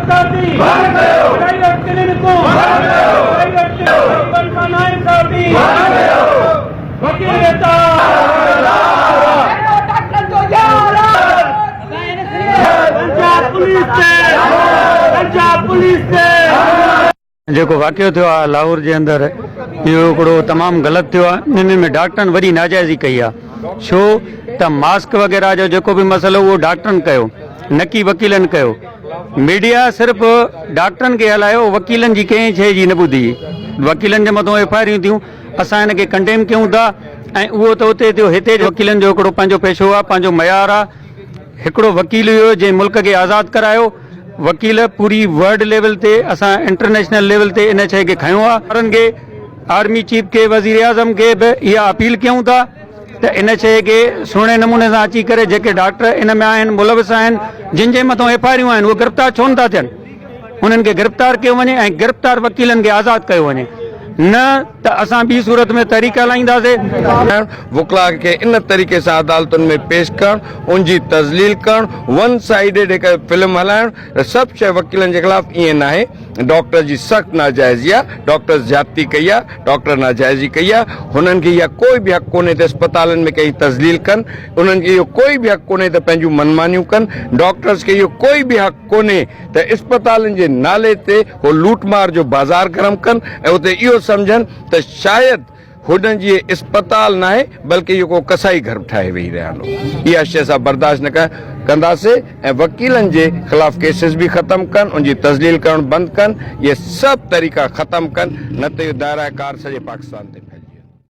ناانصافي بند ڪيو پرائيويٽ ڪلينڪون بند ڪيو پرائيويٽ غريبن سان ناانصافي بند ڪيو وڪيل پنجاب پوليس تي پنجاب پوليس تي. جيڪو واقعو ٿيو آهي لاهور جي اندر اهو هڪڙو تمام غلط ٿيو آهي ان ۾ ڊاڪٽرن وڏي ناجائزي ڪئي آهي ڇو ته ماسڪ وغيره جو جيڪو به مسئلو اهو ڊاڪٽرن ڪيو نه ڪي وڪيلن ڪيو ميڊيا صرف ڊاڪٽرن کي هلايو وڪيلن جي ڪنهن شيء جي نه ٻڌي وڪيلن جي مٿو ايف I آريون ٿيون اسان ان کي ڪنڊيم ڪيون ٿا ۽ اهو ته اتي ٿيو هتي وڪيلن جو هڪڙو پنهنجو پيشو آهي پنهنجو معيار آهي هڪڙو وڪيل هيو جنهن ملڪ کي آزاد ڪرايو وڪيل پوري ورلڊ ليول تي اسان انٽرنيشنل ليول تي ان شيء کي کنيو آهي. وارن کي آرمي چيف کي وزيراعظم کي به اها اپيل ڪيون ٿا ته ان شيء کي سهڻي نموني سان اچي ڪري جيڪي ڊاڪٽر ان ۾ آهن ملوث آهن جن جي مٿان ايف I آريون آهن اهي گرفتار ڇو نٿا ٿين انهن کي گرفتار ڪيو وڃي ۽ گرفتار وڪيلن کي آزاد ڪيو وڃي نه ته اسان ٻي صورت ۾ تحريڪ هلائينداسين. وڪلاء کي ان طريقي سان عدالتن ۾ پيش ڪرڻ، ان جي تذليل ڪرڻ، ون سائيڊيڊ هڪ فلم هلائڻ، سڀ شيء وڪيلن جي خلاف ائين ناهي، ڊاڪٽر جي سخت ناجائزي آ، ڊاڪٽر زيادتي ڪئي آ، ڊاڪٽر ناجائزي ڪئي آ، هنن کي اها ڪوئي به حق ڪونهي ته اسپتالن ۾ ڪنهن جي تذليل ڪن، انهن کي اهو ڪوئي به حق ڪونهي ته پنهنجون منمانيون ڪن، ڊاڪٽرز کي اهو ڪوئي به حق ڪونهي ته اسپتالن جي نالي تي هو لوٽ مار جو بازار گرم ڪن ۽ اتي اهو سمجهن ته شايد هنن جي اسپتال ناهي بلڪه اهو ڪو ڪسائي گهر ٺاهي ويهي رهيا آهن. اها شيء اسان برداشت نه ڪنداسين ۽ وڪيلن جي خلاف ڪيسز به ختم ڪن، ان جي تذليل ڪرڻ بند ڪن، اهي سڀ طريقا ختم ڪن نه ته اهو دائره ڪار سڄي پاڪستان تي ڦهلجي.